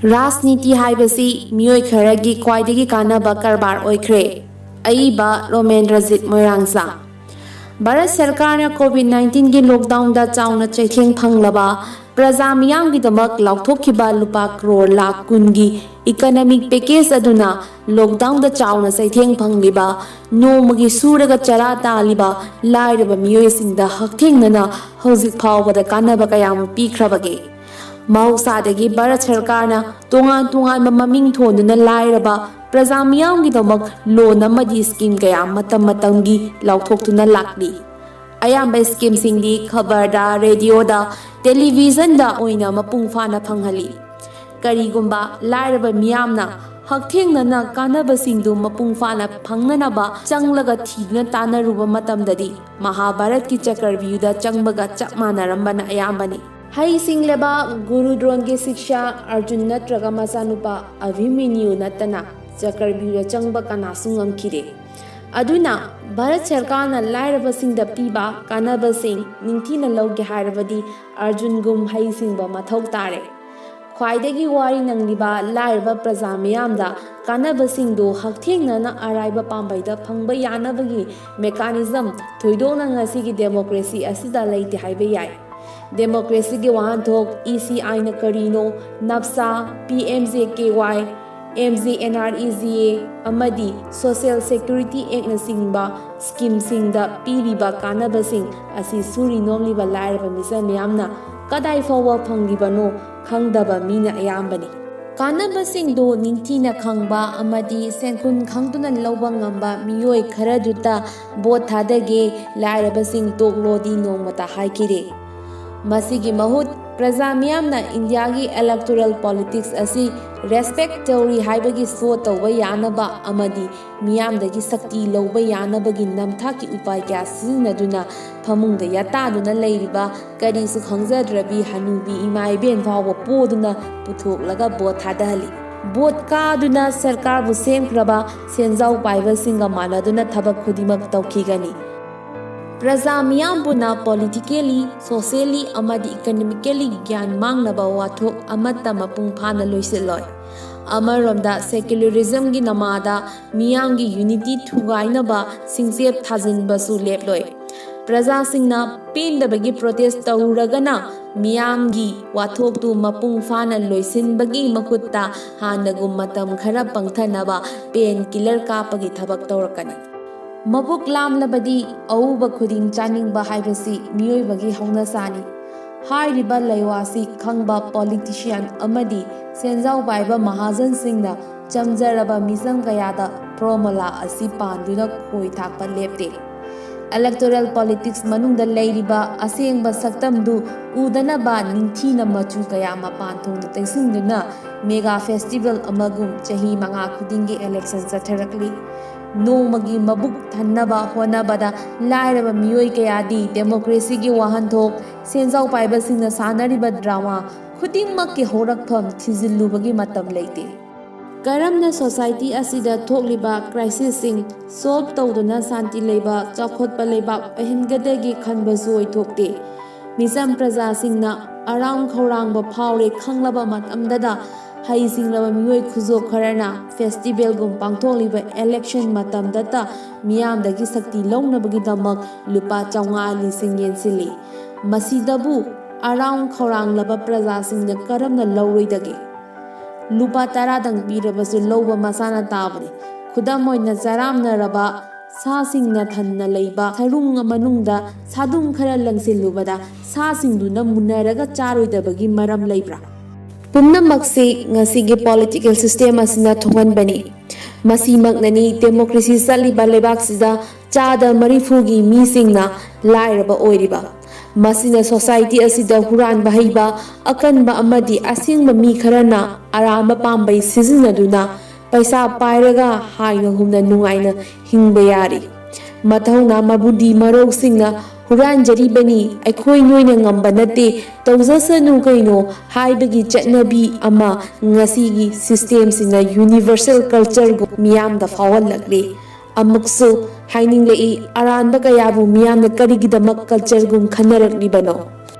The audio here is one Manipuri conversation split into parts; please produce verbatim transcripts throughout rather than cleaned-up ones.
ꯔꯥꯖꯅꯤꯇꯤ ꯍꯥꯏꯕꯁꯤ ꯃꯤꯑꯣꯏ ꯈꯔꯒꯤ ꯈ꯭ꯋꯥꯏꯗꯒꯤ ꯀꯥꯟꯅꯕ ꯀꯔꯕꯥꯔ ꯑꯣꯏꯈ꯭ꯔꯦ꯫ ꯑꯏꯕ ꯔꯣꯃꯦꯟꯗ꯭ꯔꯖꯤꯠ ꯃꯣꯏꯔꯥꯡꯖꯥ꯫ ꯚꯥꯔꯠ ꯁꯔꯀꯥꯔꯅ ꯀꯣꯚꯤꯗ ꯅꯥꯏꯟꯇꯤꯟꯒꯤ ꯂꯣꯛꯗꯥꯎꯟꯗ ꯆꯥꯎꯅ ꯆꯩꯊꯦꯡ ꯐꯪꯂꯕ ꯄ꯭ꯔꯖꯥ ꯃꯤꯌꯥꯝꯒꯤꯗꯃꯛ ꯂꯥꯎꯊꯣꯛꯈꯤꯕ ꯂꯨꯄꯥ ꯀ꯭ꯔꯣꯔ ꯂꯥꯈ ꯀꯨꯟꯒꯤ ꯏꯀꯅꯃꯤꯛ ꯄꯦꯀꯦꯖ ꯑꯗꯨꯅ ꯂꯣꯛꯗꯥꯎꯟꯗ ꯆꯥꯎꯅ ꯆꯩꯊꯦꯡ ꯐꯪꯂꯤꯕ, ꯅꯣꯡꯃꯒꯤ ꯁꯨꯔꯒ ꯆꯔꯥ ꯇꯥꯜꯂꯤꯕ ꯂꯥꯏꯔꯕ ꯃꯤꯑꯣꯏꯁꯤꯡꯗ ꯍꯛꯊꯦꯡꯅꯅ ꯍꯧꯖꯤꯛ ꯐꯥꯎꯕꯗ ꯀꯥꯟꯅꯕ ꯀꯌꯥꯃꯨꯛ ꯄꯤꯈ꯭ꯔꯕꯒꯦ? ꯃꯍꯧꯁꯥꯗꯒꯤ ꯚꯥꯔꯠ ꯁꯔꯀꯥꯔꯅ ꯇꯣꯉꯥꯟ ꯇꯣꯉꯥꯟꯕ ꯃꯃꯤꯡ ꯊꯣꯟꯗꯨꯅ ꯂꯥꯏꯔꯕ ꯄ꯭ꯔꯖꯥ ꯃꯤꯌꯥꯝꯒꯤꯗꯃꯛ ꯂꯣꯟ ꯑꯃꯗꯤ ꯁ꯭ꯀꯤꯝ ꯀꯌꯥ ꯃꯇꯝ ꯃꯇꯝꯒꯤ ꯂꯥꯎꯊꯣꯛꯇꯨꯅ ꯂꯥꯛꯂꯤ꯫ ꯑꯌꯥꯝꯕ ꯁ꯭ꯀꯤꯝꯁꯤꯡꯗꯤ ꯈꯕꯔꯗ, ꯔꯦꯗꯤꯑꯣꯗ, ꯇꯦꯂꯤꯚꯤꯖꯟꯗ ꯑꯣꯏꯅ ꯃꯄꯨꯡ ꯐꯥꯅ ꯐꯪꯍꯜꯂꯤ꯫ ꯀꯔꯤꯒꯨꯝꯕ ꯂꯥꯏꯔꯕ ꯃꯤꯌꯥꯝꯅ ꯍꯛꯊꯦꯡꯅꯅ ꯀꯥꯟꯅꯕꯁꯤꯡꯗꯨ ꯃꯄꯨꯡ ꯐꯥꯅ ꯐꯪꯅꯅꯕ ꯆꯪꯂꯒ ꯊꯤꯗꯨꯅ ꯇꯥꯟꯅꯔꯨꯕ ꯃꯇꯝꯗꯗꯤ ꯃꯍꯥꯚꯥꯔꯠꯀꯤ ꯆꯀ꯭ꯔꯚ꯭ꯌꯨꯍꯗ ꯆꯪꯕꯒ ꯆꯞ ꯃꯥꯟꯅꯔꯝꯕꯅ ꯑꯌꯥꯝꯕꯅꯤ꯫ ꯍꯩ ꯁꯤꯡꯂꯕ ꯒꯨꯔꯨ ꯗ꯭ꯔꯣꯟꯒꯤ ꯁꯤꯛꯁꯥ ꯑꯔꯖꯨꯟ ꯅꯠꯇ꯭ꯔꯒ ꯃꯆꯥꯅꯨꯄꯥ ꯑꯚꯤꯃꯟꯌꯨ ꯅꯠꯇꯅ ꯆꯀ꯭ꯔꯚ꯭ꯌꯨꯍꯗ ꯆꯪꯕ ꯀꯅꯥꯁꯨ ꯉꯝꯈꯤꯗꯦ꯫ ꯑꯗꯨꯅ ꯚꯥꯔꯠ ꯁꯔꯀꯥꯔꯅ ꯂꯥꯏꯔꯕꯁꯤꯡꯗ ꯄꯤꯕ ꯀꯥꯟꯅꯕꯁꯤꯡ ꯅꯤꯡꯊꯤꯅ ꯂꯧꯒꯦ ꯍꯥꯏꯔꯕꯗꯤ ꯑꯔꯖꯨꯟꯒꯨꯝ ꯍꯩ ꯁꯤꯡꯕ ꯃꯊꯧ ꯇꯥꯔꯦ꯫ ꯈ꯭ꯋꯥꯏꯗꯒꯤ ꯋꯥꯔꯤ ꯅꯪꯂꯤꯕ ꯂꯥꯏꯔꯕ ꯄ꯭ꯔꯖꯥ ꯃꯤꯌꯥꯝꯗ ꯀꯥꯟꯅꯕꯁꯤꯡꯗꯨ ꯍꯛꯊꯦꯡꯅꯅ ꯑꯔꯥꯏꯕ ꯄꯥꯝꯕꯩꯗ ꯐꯪꯕ ꯌꯥꯅꯕꯒꯤ ꯃꯦꯀꯥꯅꯤꯖꯝ ꯊꯣꯏꯗꯣꯛꯅ ꯉꯁꯤꯒꯤ ꯗꯦꯃꯣꯀ꯭ꯔꯦꯁꯤ ꯑꯁꯤꯗ ꯂꯩꯇꯦ ꯍꯥꯏꯕ ꯌꯥꯏ꯫ ꯗꯦꯃꯣꯀ꯭ꯔꯦꯁꯤꯒꯤ ꯋꯥꯍꯟꯊꯣꯛ ꯏ ꯁꯤ ꯑꯥꯏꯅ ꯀꯔꯤꯅꯣ, ꯅꯞꯁꯥ, P M J K Y, M G N R E G A ꯑꯃꯗꯤ ꯁꯣꯁꯤꯌꯦꯜ ꯁꯦꯀ꯭ꯌꯨꯔꯤꯇꯤ ꯑꯦꯛꯅꯆꯤꯡꯕ ꯁ꯭ꯀꯤꯝꯁꯤꯡꯗ ꯄꯤꯔꯤꯕ ꯀꯥꯟꯅꯕꯁꯤꯡ ꯑꯁꯤ ꯁꯨꯔꯤ ꯅꯣꯝꯂꯤꯕ ꯂꯥꯏꯔꯕ ꯃꯤꯆꯝ ꯃꯤꯌꯥꯝꯅ ꯀꯗꯥꯏ ꯐꯥꯎꯕ ꯐꯪꯂꯤꯕꯅꯣ ꯈꯪꯗꯕ ꯃꯤꯅ ꯑꯌꯥꯝꯕꯅꯤ꯫ ꯀꯥꯟꯅꯕꯁꯤꯡꯗꯨ ꯅꯤꯡꯊꯤꯅ ꯈꯪꯕ ꯑꯃꯗꯤ ꯁꯦꯟꯈꯨꯟ ꯈꯪꯗꯨꯅ ꯂꯧꯕ ꯉꯝꯕ ꯃꯤꯑꯣꯏ ꯈꯔꯗꯨꯇ ꯚꯣꯠ ꯊꯥꯗꯒꯦ, ꯂꯥꯏꯔꯕꯁꯤꯡ ꯇꯣꯛꯂꯣꯗꯤ ꯅꯣꯡꯃꯇ ꯍꯥꯏꯈꯤꯗꯦ꯫ ꯃꯁꯤꯒꯤ ꯃꯍꯨꯠ ꯄ꯭ꯔꯖꯥ ꯃꯤꯌꯥꯝꯅ ꯏꯟꯗꯤꯌꯥꯒꯤ ꯏꯂꯦꯛꯇꯣꯔꯦꯜ ꯄꯣꯂꯤꯇꯤꯛꯁ ꯑꯁꯤ ꯔꯦꯁꯄꯦꯛ ꯇꯧꯔꯤ ꯍꯥꯏꯕꯒꯤ ꯁꯣ ꯇꯧꯕ ꯌꯥꯅꯕ ꯑꯃꯗꯤ ꯃꯤꯌꯥꯝꯗꯒꯤ ꯁꯛꯇꯤ ꯂꯧꯕ ꯌꯥꯅꯕꯒꯤ ꯅꯝꯊꯥꯛꯀꯤ ꯎꯄꯥꯏ ꯀꯌꯥ ꯁꯤꯖꯤꯟꯅꯗꯨꯅ ꯐꯃꯨꯡꯗ ꯌꯥꯇꯥꯗꯨꯅ ꯂꯩꯔꯤꯕ ꯀꯔꯤꯁꯨ ꯈꯪꯖꯗ꯭ꯔꯕꯤ ꯍꯅꯨꯕꯤ ꯏꯃꯥ ꯏꯕꯦꯟ ꯐꯥꯎꯕ ꯄꯣꯗꯨꯅ ꯄꯨꯊꯣꯛꯂꯒ ꯚꯣꯠ ꯊꯥꯗꯍꯜꯂꯤ꯫ ꯚꯣꯠ ꯀꯥꯗꯨꯅ ꯁꯔꯀꯥꯔꯕꯨ ꯁꯦꯝꯈ꯭ꯔꯕ ꯁꯦꯟꯖꯥꯎ ꯄꯥꯏꯕꯁꯤꯡꯒ ꯃꯥꯟꯅꯗꯨꯅ ꯊꯕꯛ ꯈꯨꯗꯤꯡꯃꯛ ꯇꯧꯈꯤꯒꯅꯤ꯫ ꯄ꯭ꯔꯖꯥ ꯃꯤꯌꯥꯝ ꯄꯨꯟꯅ politically, socially ꯑꯃꯗꯤ economically ꯒ꯭ꯌꯥꯟ ꯃꯥꯡꯅꯕ ꯋꯥꯊꯣꯛ ꯑꯃꯠꯇ ꯃꯄꯨꯡ ꯐꯥꯅ ꯂꯣꯏꯁꯤꯜꯂꯣꯏ꯫ ꯑꯃꯔꯣꯝꯗ secularismꯒꯤ ꯅꯃꯥꯗ ꯃꯤꯌꯥꯝꯒꯤ unity ꯊꯨꯒꯥꯏꯅꯕ ꯁꯤꯡꯆꯦꯞ ꯊꯥꯖꯤꯟꯕꯁꯨ ꯂꯦꯞꯂꯣꯏ꯫ ꯄ꯭ꯔꯖꯥꯁꯤꯡꯅ ꯄꯦꯟꯗꯕꯒꯤ protest ꯇꯧꯔꯒꯅ ꯃꯤꯌꯥꯝꯒꯤ ꯋꯥꯊꯣꯛꯇꯨ ꯃꯄꯨꯡ ꯐꯥꯅ ꯂꯣꯏꯁꯤꯟꯕꯒꯤ ꯃꯍꯨꯠꯇ ꯍꯥꯟꯅꯒꯨꯝ ꯃꯇꯝ ꯈꯔ ꯄꯪꯊꯅꯕ pain killer ꯀꯥꯞꯄꯒꯤ ꯊꯕꯛ ꯇꯧꯔꯛꯀꯅꯤ꯫ ꯃꯕꯨꯛ ꯂꯥꯝꯂꯕꯗꯤ ꯑꯎꯕ ꯈꯨꯗꯤꯡ ꯆꯥꯅꯤꯡꯕ ꯍꯥꯏꯕꯁꯤ ꯃꯤꯑꯣꯏꯕꯒꯤ ꯍꯧꯅꯁꯥꯅꯤ꯫ ꯍꯥꯏꯔꯤꯕ ꯂꯩꯋꯥꯁꯤ ꯈꯪꯕ politician ꯑꯃꯗꯤ ꯁꯦꯟꯖꯥꯎ ꯄꯥꯏꯕ ꯃꯍꯥꯖꯟꯁꯤꯡꯅ ꯆꯝꯖꯔꯕ ꯃꯤꯆꯝ ꯀꯌꯥꯗ formula ꯑꯁꯤ ꯄꯥꯟꯗꯨꯅ ꯈꯣꯏ ꯊꯥꯛꯄ ꯂꯦꯞꯇꯦ꯫ Electoral politics ꯃꯅꯨꯡꯗ ꯂꯩꯔꯤꯕ ꯑꯁꯦꯡꯕ ꯁꯛꯇꯝꯗꯨ ꯎꯗꯅꯕ ꯅꯤꯡꯊꯤꯅ ꯃꯆꯨ ꯀꯌꯥ ꯃꯄꯥꯟ ꯊꯣꯡꯗ ꯇꯩꯁꯤꯟꯗꯨꯅ mega festival ꯑꯃꯒꯨꯝ ꯆꯍꯤ ꯃꯉꯥ ꯈꯨꯗꯤꯡꯒꯤ election ꯆꯠꯊꯔꯛꯂꯤ꯫ ꯅꯣꯡꯃꯒꯤ ꯃꯕꯨꯛ ꯊꯟꯅꯕ ꯍꯣꯠꯅꯕꯗ ꯂꯥꯏꯔꯕ ꯃꯤꯑꯣꯏ ꯀꯌꯥꯗꯤ democracyꯒꯤ ꯋꯥꯍꯟꯊꯣꯛ, ꯁꯦꯟꯖꯥꯎ ꯄꯥꯏꯕꯁꯤꯡꯅ ꯁꯥꯟꯅꯔꯤꯕ drama ꯈꯨꯗꯤꯡꯃꯛꯀꯤ ꯍꯧꯔꯛꯐꯝ ꯊꯤꯖꯤꯜꯂꯨꯕꯒꯤ ꯃꯇꯝ ꯂꯩꯇꯦ꯫ ꯀꯔꯝꯅ society ꯑꯁꯤꯗ ꯊꯣꯛꯂꯤꯕ crisisꯁꯤꯡ solve ꯇꯧꯗꯨꯅ ꯁꯥꯟꯇꯤ ꯂꯩꯕ, ꯆꯥꯎꯈꯠꯄ ꯂꯩꯕꯥꯛ ꯑꯣꯏꯍꯟꯒꯗꯒꯦ ꯈꯟꯕꯁꯨ ꯑꯣꯏꯊꯣꯛꯇꯦ꯫ ꯃꯤꯆꯝ ꯄ꯭ꯔꯖꯥꯁꯤꯡꯅ ꯑꯔꯥꯝ ꯈꯧꯔꯥꯡꯕ ꯐꯥꯎꯔꯦ ꯈꯪꯂꯕ ꯃꯇꯝꯗꯗ, ꯍꯩꯁꯤꯡꯂꯕ ꯃꯤꯑꯣꯏ ꯈꯨꯖꯣꯞ ꯈꯔꯅ festivalꯒꯨꯝ ꯄꯥꯡꯊꯣꯛꯂꯤꯕ election ꯃꯇꯝꯗꯇ ꯃꯤꯌꯥꯝꯗꯒꯤ ꯁꯛꯇꯤ ꯂꯧꯅꯕꯒꯤꯗꯃꯛ ꯂꯨꯄꯥ ꯆꯥꯝꯃꯉꯥ ꯂꯤꯁꯤꯡ ꯌꯦꯟꯁꯤꯜꯂꯤ꯫ ꯃꯁꯤꯗꯕꯨ ꯑꯔꯥꯝ ꯈꯧꯔꯥꯡꯂꯕ ꯄ꯭ꯔꯖꯥꯁꯤꯡꯅ ꯀꯔꯝꯅ ꯂꯧꯔꯣꯏꯗꯒꯦ? ꯂꯨꯄꯥ ꯇꯔꯥꯗꯪ ꯄꯤꯔꯕꯁꯨ ꯂꯧꯕ ꯃꯁꯥꯅ ꯇꯥꯕꯅꯤ꯫ ꯈꯨꯗꯝ ꯑꯣꯏꯅ, ꯆꯔꯥꯝꯅꯔꯕ ꯁꯥꯁꯤꯡꯅ ꯊꯟꯅ ꯂꯩꯕ ꯁꯔꯨꯡ ꯃꯅꯨꯡꯗ ꯁꯥꯗꯨꯡ ꯈꯔ ꯂꯪꯁꯤꯜꯂꯨꯕꯗ ꯁꯥꯁꯤꯡꯗꯨꯅ ꯃꯨꯟꯅꯔꯒ ꯆꯥꯔꯣꯏꯗꯕꯒꯤ ꯃꯔꯝ ꯂꯩꯕ꯭ꯔꯥ? ꯄꯨꯝꯅꯃꯛꯁꯤ ꯉꯁꯤꯒꯤ political system ꯑꯁꯤꯅ ꯊꯣꯛꯍꯟꯕꯅꯤ꯫ ꯃꯁꯤꯃꯛꯅꯅꯤ democracy ꯆꯠꯂꯤꯕ ꯂꯩꯕꯥꯛꯁꯤꯗ ꯆꯥꯗ ꯃꯔꯤꯐꯨꯒꯤ ꯃꯤꯁꯤꯡꯅ ꯂꯥꯏꯔꯕ ꯑꯣꯏꯔꯤꯕ꯫ ꯃꯁꯤꯅ society ꯑꯁꯤꯗ ꯍꯨꯔꯥꯟꯕ ꯍꯩꯕ, ꯑꯀꯟꯕ ꯑꯃꯗꯤ ꯑꯁꯦꯡꯕ ꯃꯤ ꯈꯔꯅ ꯑꯔꯥꯟꯕ ꯄꯥꯝꯕꯩ ꯁꯤꯖꯤꯟꯅꯗꯨꯅ ꯄꯩꯁꯥ ꯄꯥꯏꯔꯒ ꯍꯥꯏꯅ ꯍꯨꯝꯅ ꯅꯨꯡꯉꯥꯏꯅ ꯍꯤꯡꯕ ꯌꯥꯔꯤ꯫ ꯃꯊꯧꯅꯥ ꯃꯕꯨꯗꯤ ꯃꯔꯧꯁꯤꯡꯅ ꯍꯨꯔꯥꯟꯖꯔꯤꯕꯅꯤ, ꯑꯩꯈꯣꯏ ꯅꯣꯏꯅ ꯉꯝꯕ ꯅꯠꯇꯦ, ꯇꯧꯖꯁꯅꯨ ꯀꯩꯅꯣ ꯍꯥꯏꯕꯒꯤ ꯆꯠꯅꯕꯤ ꯑꯃ ꯉꯁꯤꯒꯤ systemꯁꯤꯅ universal cultureꯒꯨꯝ ꯃꯤꯌꯥꯝꯗ ꯐꯥꯎꯍꯜꯂꯛꯂꯤ꯫ ꯑꯃꯨꯛꯁꯨ ꯍꯥꯏꯅꯤꯡꯂꯛꯏ, ꯑꯔꯥꯟꯕ ꯀꯌꯥꯕꯨ ꯃꯤꯌꯥꯝꯅ ꯀꯔꯤꯒꯤꯗꯃꯛ ꯀꯜꯆꯔꯒꯨꯝ ꯈꯟꯅꯔꯛꯂꯤꯕꯅꯣ?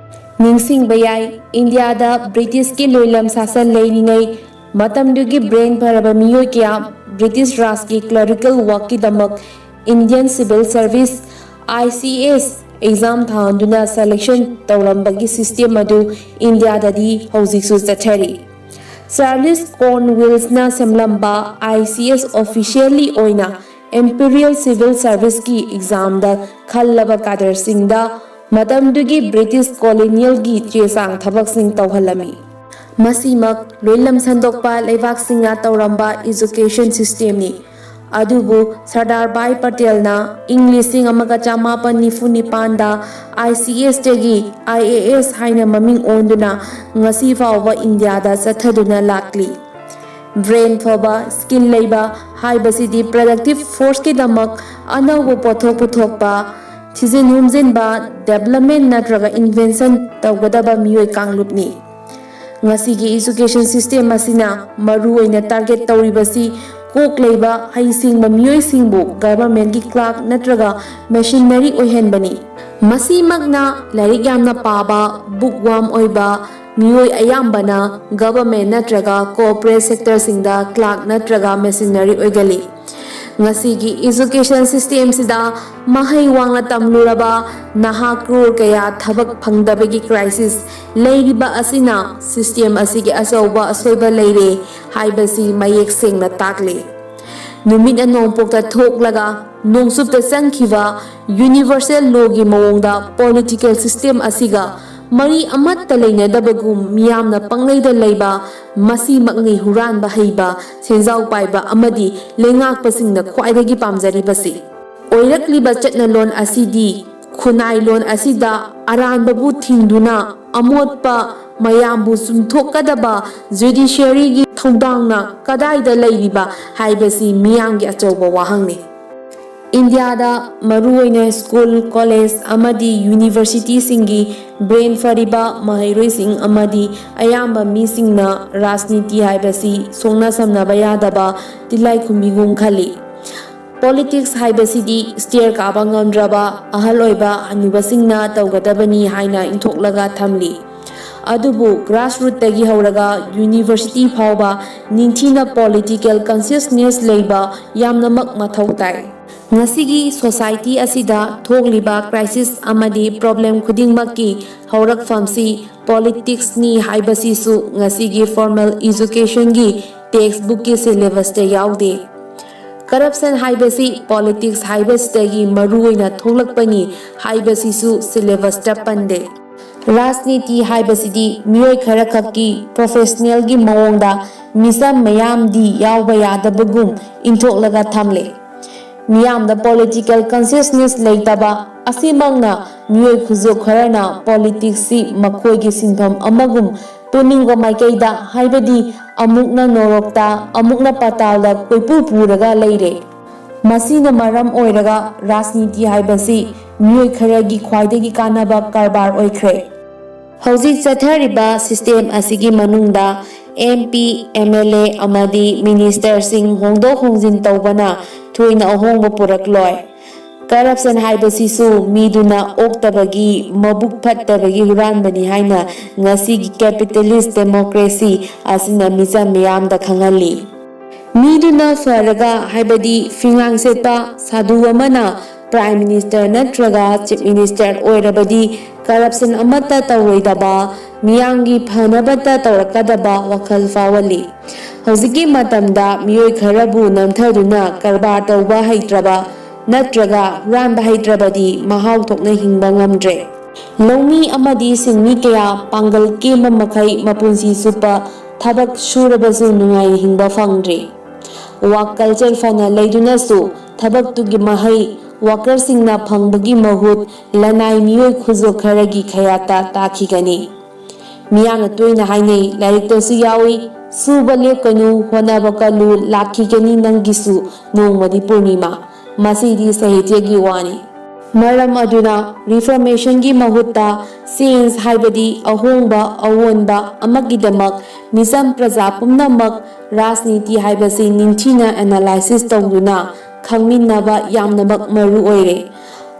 ꯅꯤꯡꯁꯤꯡꯕ ꯌꯥꯏ, ꯏꯟꯗꯤꯌꯥꯗ ꯕ꯭ꯔꯤꯇꯤꯁꯀꯤ ꯂꯣꯏꯂꯝ ꯁꯥꯁꯟ ꯂꯩꯔꯤꯉꯩ ꯃꯇꯝꯗꯨꯒꯤ ꯕ꯭ꯔꯦꯟ ꯐꯔꯕ ꯃꯤꯑꯣꯏ ꯀꯌꯥ ꯕ꯭ꯔꯤꯇꯤꯁ ꯔꯥꯖꯀꯤ ꯀ꯭ꯂꯔꯤꯀꯦꯜ ꯋꯥꯛꯀꯤꯗꯃꯛ Indian civil service, ICS, exam ꯊꯥꯍꯟꯗꯨꯅ ꯁꯦꯂꯦꯛꯁꯟ ꯇꯧꯔꯝꯕꯒꯤ ꯁꯤꯁꯇꯦꯝ ꯑꯗꯨ ꯏꯟꯗꯤꯌꯥꯗꯗꯤ ꯍꯧꯖꯤꯛꯁꯨ ꯆꯠꯊꯔꯤ꯫ ꯆꯥꯔꯂꯤꯁ ꯀꯣꯔꯟꯋꯤꯜꯁꯅ ꯁꯦꯝꯂꯝꯕ ICS ꯑꯣꯐꯤꯁꯤꯌꯦꯜꯂꯤ ꯑꯣꯏꯅ ꯏꯝꯄꯤꯔꯤꯌꯦꯜ ꯁꯤꯚꯤꯜ ꯁꯔꯚꯤꯁꯀꯤ ꯑꯦꯛꯖꯥꯝꯗ ꯈꯜꯂꯕ ꯀꯥꯗꯔꯁꯤꯡꯗ ꯃꯇꯝꯗꯨꯒꯤ ꯕ꯭ꯔꯤꯇꯤꯁ ꯀꯣꯂꯣꯅꯤꯌꯦꯜꯒꯤ ꯆꯦ ꯆꯥꯡ ꯊꯕꯛꯁꯤꯡ ꯇꯧꯍꯜꯂꯝꯃꯤ꯫ ꯃꯁꯤꯃꯛ ꯂꯣꯏꯂꯝ ꯁꯟꯗꯣꯛꯄ ꯂꯩꯕꯥꯛꯁꯤꯡꯅ ꯇꯧꯔꯝꯕ ꯏꯖꯨꯀꯦꯁꯟ ꯁꯤꯁꯇꯦꯝꯅꯤ꯫ ꯑꯗꯨꯕꯨ ꯁꯔꯗꯥꯔ ꯚꯥꯏ ꯄꯇꯦꯜꯅ ꯏꯪ ꯂꯤꯁꯤꯡ ꯑꯃꯒ ꯆꯃꯥꯄꯟ ꯅꯤꯐꯨ ꯅꯤꯄꯥꯟꯗ ICSꯇꯒꯤ IAS ꯍꯥꯏꯅ ꯃꯃꯤꯡ ꯑꯣꯟꯗꯨꯅ ꯉꯁꯤ ꯐꯥꯎꯕ ꯏꯟꯗꯤꯌꯥꯗ ꯆꯠꯊꯗꯨꯅ ꯂꯥꯛꯂꯤ꯫ ꯕ꯭ꯔꯦꯟ ꯐꯕ, ꯁ꯭ꯀꯤꯜ ꯂꯩꯕ ꯍꯥꯏꯕꯁꯤꯗꯤ ꯄ꯭ꯔꯗꯛꯇꯤꯚ ꯐꯣꯔꯁꯀꯤꯗꯃꯛ ꯑꯅꯧꯕ ꯄꯣꯠꯊꯣꯛ ꯄꯨꯊꯣꯛꯄ, ꯊꯤꯖꯤꯟ ꯍꯨꯝꯖꯤꯟꯕ, ꯗꯦꯕꯂꯞꯃꯦꯟ ꯅꯠꯇ꯭ꯔꯒ ꯏꯟꯚꯦꯟꯁꯟ ꯇꯧꯒꯗꯕ ꯃꯤꯑꯣꯏ ꯀꯥꯡꯂꯨꯞꯅꯤ꯫ ꯉꯁꯤꯒꯤ ꯏꯖꯨꯀꯦꯁꯟ ꯁꯤꯁꯇꯦꯝ ꯑꯁꯤꯅ ꯃꯔꯨꯑꯣꯏꯅ ꯇꯥꯔꯒꯦꯠ ꯇꯧꯔꯤꯕꯁꯤ ꯀꯣꯛ ꯂꯩꯕ ꯍꯩꯁꯤꯡꯕ ꯃꯤꯑꯣꯏꯁꯤꯡꯕꯨ ꯒꯚꯔꯟꯃꯦꯟꯠꯀꯤ ꯀ꯭ꯂꯥꯔꯛ ꯅꯠꯇ꯭ꯔꯒ ꯃꯦꯁꯤꯅꯔꯤ ꯑꯣꯏꯍꯟꯕꯅꯤ꯫ ꯃꯁꯤꯃꯛꯅ ꯂꯥꯏꯔꯤꯛ ꯌꯥꯝꯅ ꯄꯥꯕ, ꯕꯨꯛ ꯋꯥꯝ ꯑꯣꯏꯕ ꯃꯤꯑꯣꯏ ꯑꯌꯥꯝꯕꯅ ꯒꯚꯔꯟꯃꯦꯟꯠ ꯅꯠꯇ꯭ꯔꯒ ꯀꯣꯔꯄꯣꯔꯦꯠ ꯁꯦꯛꯇꯔꯁꯤꯡꯗ ꯀ꯭ꯂꯥꯔꯛ ꯅꯠꯇ꯭ꯔꯒ ꯃꯦꯁꯤꯅꯔꯤ ꯑꯣꯏꯒꯜꯂꯤ꯫ ꯉꯁꯤꯒꯤ ꯏꯖꯨꯀꯦꯁꯟ ꯁꯤꯁꯇꯦꯝꯁꯤꯗ ꯃꯍꯩ ꯋꯥꯡꯅ ꯇꯝꯂꯨꯔꯕ ꯅꯍꯥ ꯀ꯭ꯔꯣꯔ ꯀꯌꯥ ꯊꯕꯛ ꯐꯪꯗꯕꯒꯤ ꯀ꯭ꯔꯥꯏꯁꯤꯁ ꯂꯩꯔꯤꯕ ꯑꯁꯤꯅ ꯁꯤꯁꯇꯦꯝ ꯑꯁꯤꯒꯤ ꯑꯆꯧꯕ ꯑꯁꯣꯏꯕ ꯂꯩꯔꯦ ꯍꯥꯏꯕꯁꯤ ꯃꯌꯦꯛ ꯁꯦꯡꯅ ꯇꯥꯛꯂꯤ꯫ ꯅꯨꯃꯤꯠꯅ ꯅꯣꯡꯄꯣꯛꯇ ꯊꯣꯛꯂꯒ ꯅꯣꯡꯆꯨꯞꯇ ꯆꯪꯈꯤꯕ ꯌꯨꯅꯤꯚꯔꯁꯦꯜ ꯂꯣꯒꯤ ꯃꯑꯣꯡꯗ ꯄꯣꯂꯤꯇꯤꯀꯦꯜ ꯁꯤꯁꯇꯦꯝ ꯑꯁꯤꯒ ꯃꯔꯤ ꯑꯃꯠꯇ ꯂꯩꯅꯗꯕꯒꯨꯝ ꯃꯤꯌꯥꯝꯅ ꯄꯪꯂꯩꯗ ꯂꯩꯕ, ꯃꯁꯤꯃꯛꯅꯤ ꯍꯨꯔꯥꯟꯕ ꯍꯩꯕ, ꯁꯦꯟꯖꯥꯎ ꯄꯥꯏꯕ ꯑꯃꯗꯤ ꯂꯩꯉꯥꯛꯄꯁꯤꯡꯅ ꯈ꯭ꯋꯥꯏꯗꯒꯤ ꯄꯥꯝꯖꯔꯤꯕꯁꯤ꯫ ꯑꯣꯏꯔꯛꯂꯤꯕ ꯆꯠꯅꯂꯣꯟ ꯑꯁꯤꯗꯤ ꯈꯨꯟꯅꯥꯏꯂꯣꯟ ꯑꯁꯤꯗ ꯑꯔꯥꯟꯕꯕꯨ ꯊꯤꯡꯗꯨꯅ ꯑꯃꯣꯠꯄ ꯃꯌꯥꯝꯕꯨ ꯆꯨꯝꯊꯣꯛꯀꯗꯕ ꯖꯨꯗꯤꯁꯤꯌꯔꯤꯒꯤ ꯊꯧꯗꯥꯡꯅ ꯀꯗꯥꯏꯗ ꯂꯩꯔꯤꯕ ꯍꯥꯏꯕꯁꯤ ꯃꯤꯌꯥꯝꯒꯤ ꯑꯆꯧꯕ ꯋꯥꯍꯪꯅꯤ꯫ ꯏꯟꯗꯤꯌꯥꯗ ꯃꯔꯨꯑꯣꯏꯅ ꯁ꯭ꯀꯨꯜ, ꯀꯣꯂꯦꯖ ꯑꯃꯗꯤ ꯌꯨꯅꯤꯚꯔꯁꯤꯇꯤꯁꯤꯡꯒꯤ ꯕ꯭ꯔꯦꯟ ꯐꯔꯤꯕ ꯃꯍꯩꯔꯣꯏꯁꯤꯡ ꯑꯃꯗꯤ ꯑꯌꯥꯝꯕ ꯃꯤꯁꯤꯡꯅ ꯔꯥꯖꯅꯤꯇꯤ ꯍꯥꯏꯕꯁꯤ ꯁꯣꯛꯅ ꯁꯝꯅꯕ ꯌꯥꯗꯕ ꯇꯤꯜꯂꯥꯏꯈꯨꯝꯕꯤꯒꯨꯝ ꯈꯜꯂꯤ꯫ Politics ꯍꯥꯏꯕꯁꯤꯗꯤ stair ꯀꯥꯕ ꯉꯝꯗ꯭ꯔꯕ ꯑꯍꯜ ꯑꯣꯏꯕ ꯍꯅꯨꯕꯁꯤꯡꯅ ꯇꯧꯒꯗꯕꯅꯤ ꯍꯥꯏꯅ ꯏꯟꯊꯣꯛꯂꯒ ꯊꯝꯂꯤ꯫ ꯑꯗꯨꯕꯨ grassrootꯇꯒꯤ ꯍꯧꯔꯒ university ꯐꯥꯎꯕ ꯅꯤꯡꯊꯤꯅ political consciousness ꯂꯩꯕ ꯌꯥꯝꯅꯃꯛ ꯃꯊꯧ ꯇꯥꯏ꯫ ꯉꯁꯤꯒꯤ society ꯑꯁꯤꯗ ꯊꯣꯛꯂꯤꯕ crisis ꯑꯃꯗꯤ problem ꯈꯨꯗꯤꯡꯃꯛꯀꯤ ꯍꯧꯔꯛꯐꯝꯁꯤ politicsꯅꯤ ꯍꯥꯏꯕꯁꯤꯁꯨ ꯉꯁꯤꯒꯤ formal educationꯒꯤ textbookꯀꯤ syllabusꯇ ꯌꯥꯎꯗꯦ꯫ Corruption ꯍꯥꯏꯕꯁꯤ politics ꯍꯥꯏꯕꯁꯤꯗꯒꯤ ꯃꯔꯨꯑꯣꯏꯅ ꯊꯣꯛꯂꯛꯄꯅꯤ ꯍꯥꯏꯕꯁꯤꯁꯨ syllabusꯇ ꯄꯟꯗꯦ꯫ ꯔꯥꯖꯅꯤꯇꯤ ꯍꯥꯏꯕꯁꯤꯗꯤ ꯃꯤꯑꯣꯏ ꯈꯔꯈꯛꯀꯤ professionalꯒꯤ ꯃꯑꯣꯡꯗ ꯃꯤꯆꯝ ꯃꯌꯥꯝꯗꯤ ꯌꯥꯎꯕ ꯌꯥꯗꯕꯒꯨꯝ ꯏꯟꯊꯣꯛꯂꯒ ꯊꯝꯂꯦ꯫ ꯃꯤꯌꯥꯝꯗ political consciousness ꯂꯩꯇꯕ ꯑꯁꯤꯃꯛꯅ ꯃꯤꯑꯣꯏ ꯈꯨꯖꯣꯞ ꯈꯔꯅ politicsꯁꯤ ꯃꯈꯣꯏꯒꯤ ꯁꯤꯟꯐꯝ ꯑꯃꯒꯨꯝ ꯄꯨꯅꯤꯡꯕ ꯃꯥꯏꯀꯩꯗ, ꯍꯥꯏꯕꯗꯤ ꯑꯃꯨꯛꯅ ꯅꯣꯔꯣꯛꯇ, ꯑꯃꯨꯛꯅ ꯄꯥꯇꯥꯜꯗ ꯀꯣꯏꯄꯨ ꯄꯨꯔꯒ ꯂꯩꯔꯦ꯫ ꯃꯁꯤꯅ ꯃꯔꯝ ꯑꯣꯏꯔꯒ ꯔꯥꯖꯅꯤꯇꯤ ꯍꯥꯏꯕꯁꯤ ꯃꯤꯑꯣꯏ ꯈꯔꯒꯤ ꯈ꯭ꯋꯥꯏꯗꯒꯤ ꯀꯥꯟꯅꯕ ꯀꯔꯕꯥꯔ ꯑꯣꯏꯈ꯭ꯔꯦ꯫ ꯍꯧꯖꯤꯛ ꯆꯠꯊꯔꯤꯕ system ꯑꯁꯤꯒꯤ ꯃꯅꯨꯡꯗ MP, MLA ꯑꯃꯗꯤ ministerꯁꯤꯡ ꯍꯣꯡꯗꯣꯛ ꯍꯣꯡꯖꯤꯟ ꯇꯧꯕꯅ ꯊꯣꯏꯅ ꯑꯍꯣꯡꯕ ꯄꯨꯔꯛꯂꯣꯏ꯫ Corruption ꯍꯥꯏꯕꯁꯤꯁꯨ ꯃꯤꯗꯨꯅ ꯑꯣꯛꯇꯕꯒꯤ, ꯃꯕꯨꯛ ꯐꯠꯇꯕꯒꯤ ꯍꯨꯔꯥꯟꯕꯅꯤ ꯍꯥꯏꯅ ꯉꯁꯤꯒꯤ capitalist democracy ꯑꯁꯤꯅ ꯃꯤꯆꯝ ꯃꯤꯌꯥꯝꯗ ꯈꯪꯍꯜꯂꯤ꯫ ꯃꯤꯗꯨꯅ ꯐꯔꯒ, ꯍꯥꯏꯕꯗꯤ ꯐꯤꯉꯥꯡ ꯁꯦꯠꯄ ꯁꯥꯗꯨ ꯑꯃꯅ Prime Minister ꯅꯠꯇ꯭ꯔꯒ Chief Minister ꯑꯣꯏꯔꯕꯗꯤ corruption ꯑꯃꯠꯇ ꯇꯧꯔꯣꯏꯗꯕ, ꯃꯤꯌꯥꯝꯒꯤ ꯐꯅꯕꯇ ꯇꯧꯔꯛꯀꯗꯕ ꯋꯥꯈꯜ ꯐꯥꯎꯍꯜꯂꯤ꯫ ꯍꯧꯖꯤꯛꯀꯤ ꯃꯇꯝꯗ ꯃꯤꯑꯣꯏ ꯈꯔꯕꯨ ꯅꯝꯊꯗꯨꯅ ꯀꯔꯕꯥꯔ ꯇꯧꯕ ꯍꯩꯇ꯭ꯔꯕ ꯅꯠꯇ꯭ꯔꯒ ꯍꯨꯔꯥꯟꯕ ꯍꯩꯇ꯭ꯔꯕꯗꯤ ꯃꯍꯥꯎ ꯊꯣꯛꯅ ꯍꯤꯡꯕ ꯉꯝꯗ꯭ꯔꯦ꯫ ꯂꯧꯃꯤ ꯑꯃꯗꯤ ꯁꯤꯟꯃꯤ ꯀꯌꯥ ꯄꯥꯡꯒꯜ ꯀꯦꯝꯕ ꯃꯈꯩ ꯃꯄꯨꯟꯁꯤ ꯆꯨꯞꯄ ꯊꯕꯛ ꯁꯨꯔꯕꯁꯨ ꯅꯨꯡꯉꯥꯏꯅ ꯍꯤꯡꯕ ꯐꯪꯗ꯭ꯔꯤ꯫ Work culture ꯐꯅ ꯂꯩꯗꯨꯅꯁꯨ ꯊꯕꯛꯇꯨꯒꯤ ꯃꯍꯩ workerꯁꯤꯡꯅ ꯐꯪꯕꯒꯤ ꯃꯍꯨꯠ ꯂꯅꯥꯏ ꯃꯤꯑꯣꯏ ꯈꯨꯖꯣꯞ ꯈꯔꯒꯤ ꯈꯌꯥꯠꯇ ꯇꯥꯈꯤꯒꯅꯤ꯫ ꯃꯤꯌꯥꯝꯅ ꯇꯣꯏꯅ ꯍꯥꯏꯅꯩ, ꯂꯥꯏꯔꯤꯛꯇꯁꯨ ꯌꯥꯎꯏ, "ꯁꯨꯕ ꯂꯦꯞꯀꯅꯨ, ꯍꯣꯠꯅꯕ ꯀꯜꯂꯨ, ꯂꯥꯛꯈꯤꯒꯅꯤ ꯅꯪꯒꯤꯁꯨ ꯅꯣꯡꯃꯗꯤ ꯄꯨꯔꯅꯤꯃꯥ"꯫ ꯃꯁꯤꯗꯤ ꯁꯥꯍꯤꯇ꯭ꯌꯒꯤ ꯋꯥꯅꯤ꯫ ꯃꯔꯝ ꯑꯗꯨꯅ reformationꯒꯤ ꯃꯍꯨꯠꯇ change ꯍꯥꯏꯕꯗꯤ ꯑꯍꯣꯡꯕ, ꯑꯑꯣꯟꯕ ꯑꯃꯒꯤꯗꯃꯛ ꯃꯤꯆꯝ ꯄ꯭ꯔꯖꯥ ꯄꯨꯝꯅꯃꯛ ꯔꯥꯖꯅꯤꯇꯤ ꯍꯥꯏꯕꯁꯤ ꯅꯤꯡꯊꯤꯅ analysis ꯇꯧꯗꯨꯅ ꯈꯪꯃꯤꯟꯅꯕ ꯌꯥꯝꯅꯃꯛ ꯃꯔꯨ ꯑꯣꯏꯔꯦ꯫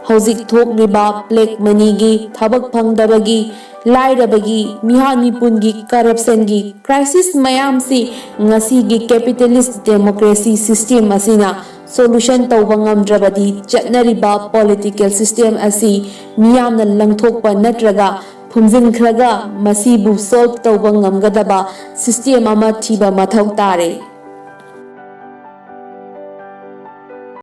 ꯍꯧꯖꯤꯛ ꯊꯣꯛꯂꯤꯕ black moneyꯒꯤ, ꯊꯕꯛ ꯐꯪꯗꯕꯒꯤ, ꯂꯥꯏꯔꯕꯒꯤ, ꯃꯤꯍꯥꯠ ꯃꯤꯄꯨꯟꯒꯤ, corruptionꯒꯤ crisis ꯃꯌꯥꯝꯁꯤ ꯉꯁꯤꯒꯤ capitalist democracy system ꯑꯁꯤꯅ solution ꯇꯧꯕ ꯉꯝꯗ꯭ꯔꯕꯗꯤ, ꯆꯠꯅꯔꯤꯕ political system ꯑꯁꯤ ꯃꯤꯌꯥꯝꯅ ꯂꯪꯊꯣꯛꯄ ꯅꯠꯇ꯭ꯔꯒ ꯐꯨꯝꯖꯤꯟꯈ꯭ꯔꯒ ꯃꯁꯤꯕꯨ solve ꯇꯧꯕ ꯉꯝꯒꯗꯕ system ꯑꯃ ꯊꯤꯕ ꯃꯊꯧ ꯇꯥꯔꯦ꯫